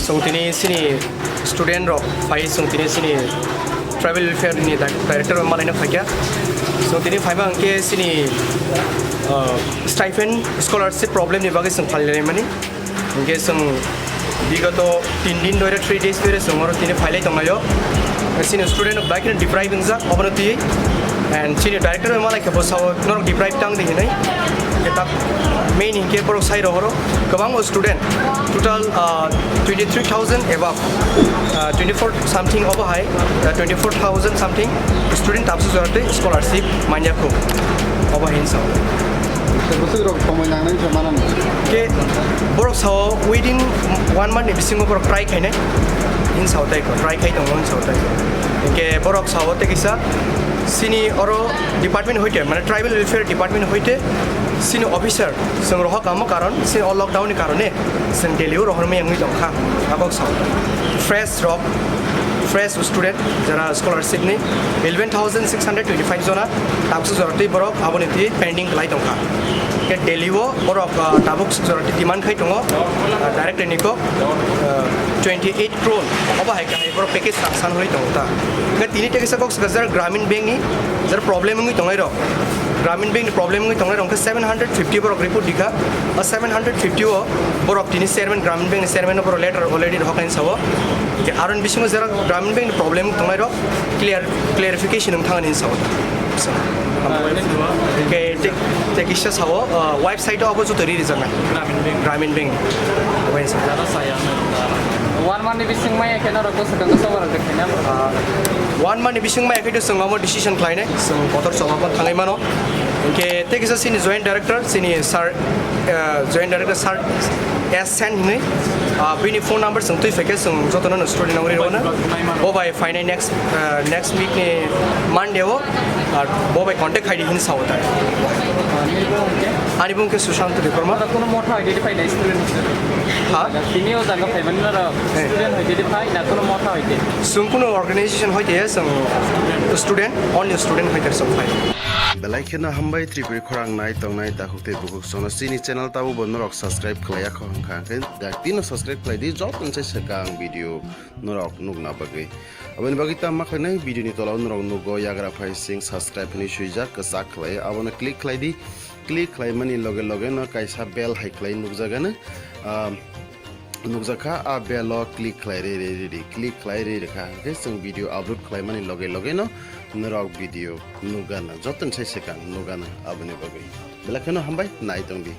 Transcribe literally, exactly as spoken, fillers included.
Chwng tini chini student rok phai, chwng tini chini tribal welfare ni di-, director bai malaina phaikha. Chwng tini phaiba hwnkhe chini, uh, stipend scholarship problem ni bagwi chwng phalwi laimani. Hwnkhe chwng bigoto tin din dhoire, three days dhoire chwng oro tini phailai tonglaio. Chini student rok bai kheno deprive wngjak obono twi. And chini director bai malaikha bo sao norok deprive tang di hinwi. Hwnkhe ta main hinkhe borok sai rok oro kwbangma student, total, uh, twenty three thousand above, uh, twenty four something obo hai, uh, twenty four thousand something student tabuk jora twi scholarship manya kho. Obo hin sao. Tei bwswk rok somoi nangnai wngkha manani. Ke borok sao within one month ni bisingo borok try khainai. Hin sao tei ko, try khai tongo hin sao tei ko. Hwnkhe borok sao tei kisa chini oro department hoite, mane tribal welfare department hoite chini officer chwng rohor kamo karon chini o lockdown ni karone chwng Delhi o rohormaya wngwi tongkha. Tabuk sao fresh rok, fresh student jara scholarship ni eleven thousand six hundred twenty five jona tabuk jora twi borok aboni twi pending khlai tongkha. Ke Delhi o borok, ah, tabuk jora twi demand khai tongo, ah, director ni kok, ah, twenty eight crore obo hai kahai borok package rang san hwnwi tongo ta. Hwnkhe tini tei kisa kok swkajak Gramin Bank ni jara problem wngwi tongnai rok, Gramin Bank ni problem wngwi tongnai rok hwnkhe seven hundred fifty borok report dikha. O seven hundred fifty o borok tini chairman, Gramin Bank ni chairman o borok letter already rohorkha hinwi sao. Hwnkhe aroni bisingo jara Gramin Bank ni problem wngwi tongnai rok clear, clarification wng thangani hinwi sao. Hwnkhe tei, tei kisa sao, uh, website o abo joto ri rijaknai. Gramin Bank. Gramin Bank. Obo hinwi sao. One month ni bising maya khe norok bwswk ang khe sobar rok khaina. Uh, one month ni bising maya khe to chwng omo decision khlainai, chwng kotor chwng omo thangwi mano. Hwnkhe tei kisa chini joint director, chini sir, uh, joint director sir S Sen hinwi, uh, bini phone number chwng twi phaikhe chwng jotono no student nangri rwna. Bo bai phainai next, uh, next week ni Monday o, uh, bo bai contact khaidi hinwi sao ta. Ani bung khe Sushant Debbarma. Oro kuno motha hoite phai na student? Ha? Tini o jaga phai mani oro student hoite phai na kuno motha hoite? Chwng kuno organization hoite ya, chwng student, only student hoite chwng phai. Belai kheno hambai Tripuri khorang nai tongnai takhuk tei bukhuk sono chini channel tabo bo norok subscribe khlaiya kho hwnkha hwnkhe da tino subscribe khlai di joto se swkang video norok nukna bagwi. Aboni bagwi tamo khlainai video ni tola o norok nugo yagra phai sing subscribe hinwi swijak kwchak khlai abono click khlai di. Click khlaimani loge loge no kaisa bell hai khlai nukjagano, ah, nukjakha, a bell o click khlai re re re re, click khlai re re kha, hwnkhe chwng video upload khlaimani loge loge no norok video nukgana, joto ni sai swkang nukgana aboni bagwi. Belai kheno hambai, nai tong di.